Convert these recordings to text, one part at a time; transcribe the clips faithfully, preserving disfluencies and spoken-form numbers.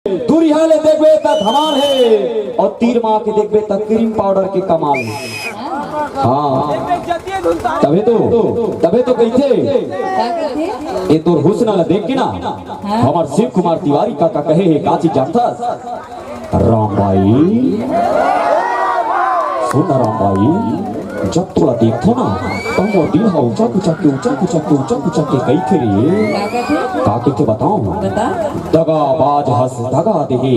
दूरिहा ले देखबे त धमाल हे, अउ तीर मा के देखबे त क्रीम पाउडर के कमाल हे। हाँ, तभे तो, तभे तो कहिथे, का कहिथे? ए तोर हुस्न ला देख के ना, हाँ? हमर शिव कुमार तिवारी काका कहे हे, का चीज जानथस? राम भाई, सुन ना राम भाई, जब तोला देखथों ना, त मोर दिल ह उचक उचक के, उचक उचक के, उचक उचक के कहिथे रे। का कहिथे? का कहिथे बताओं? बता। दगाबाज हस दगा देहे,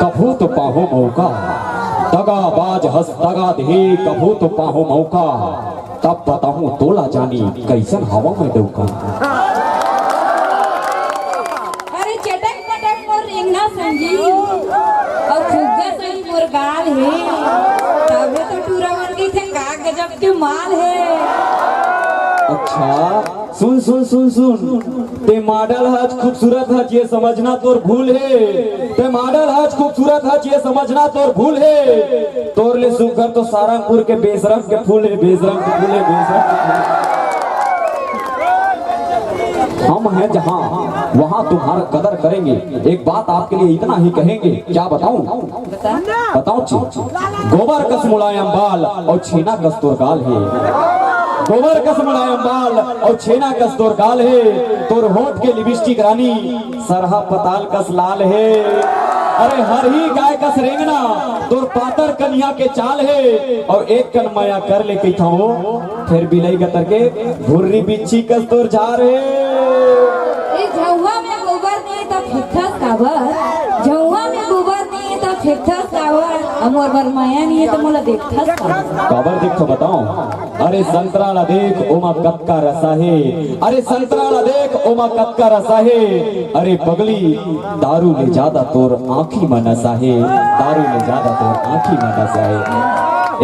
कभू तो पाहूं मौका। दगाबाज हस दगा देहे, कभू तो पाहूं मौका। तब बताहूं तोला जानी, कइसन हवं मैं डउका। अरे चटक पटक मोर रेंगना संगी, अउ फुग्गा सही मोर गाल हे, तभे तो टूरा मन कहिथे का गजब के माल हे। अच्छा, सुन, सुन, सुन, सुन, ते मॉडल हच, खूबसूरत हच, ये समझना तोर भूल हे। ते मॉडल हच, खूबसूरत हच, ये समझना तोर भूल हे। तोर ले सुग्घर तो सारंगपुर के बेसरम के फूल हे, बेसरम के फूल हे, बेसरम के फूल हे। हम हैं जहां, वहां तुम्हारा कदर करेंगे। एक बात आपके लिए इतना ही कहेंगे, क्या बताऊं? बता। बताओ जी। गोबर कस मुलायम बाल अउ छेना कस तोर गाल हे। गोबर कस मुलायम बाल अउ छेना कस तोर गाल हे। तोर होठ के लिपस्टिक रानी सरहा पताल कस लाल हे। अरे हरही गाय कस रेंगना तोर पातर कनिहा के चाल हे। अउ एक कन मया कर ले कहिथंव, फेर बिलई गतर के भुर्री बिच्छी कस तोर झार हे। ए झउहा में गोबर नहीं त फेंकथस काबर? झउहा में गोबर नहीं त फेंकथस काबर? अउ मोर बर मया नहीं त मोला देखथस काबर? काबर देखथों बताओं? अरे संतरा ला देख, ओमा कतका रसा हे। अरे संतरा ला देख, ओमा कतका रसा हे। अरे पगली, दारू ले जादा तोर आँखी म नसा हे। दारू ले जादा तोर आँखी म नसा हे।